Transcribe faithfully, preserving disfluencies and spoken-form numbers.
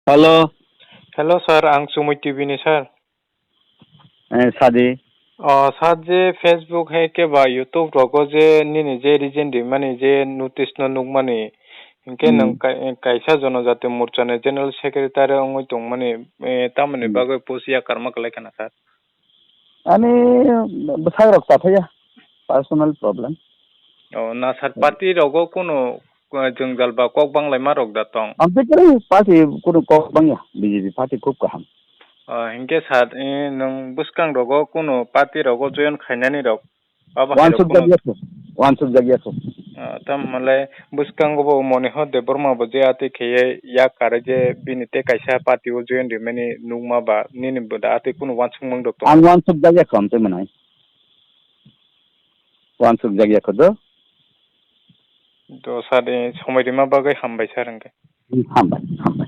Hello. Hello sir, ang Chumui T V ni sir. Eh, sadi. O sir, je Facebook hai khe ba YouTube rogo je nini je resign rimani je notice no nukmani, hinkhe nwng Hmm. kai-, kaisa Jonojati Morcha ni General Secretary wngwi tongmani, eh, tamoni Hmm. bagwi post yakarma kwlai khana sir? Ani bwsai rok chathaya, personal problem. O, na sir, party rogo kunu, uh, jwngjal ba kok banglaima rok da tong? Ang tei kwrwi party kunu kok bangya, B J P party khub kaham. O, hinkhe sir, eh, nwng bwskang rogo kunu party rogo join khainani rok? Abo hai rok Wansuk kunu jakya kho, wansuk jakya kho. Ah, tam hwnle bwskango bo Monihar Debbarma bo je atwi kheye yak kare je bini tei kaisa party o join rimani nukma ba nini bo da atwi kunu wansukmung rok tongo? Ang wansuk jakya kho, amtwi mwnai. Wansuk jakya kho do. Do sir, eh, somoi rima bagwi hambai sir hwnkhe. Hmm, hambai, hambai.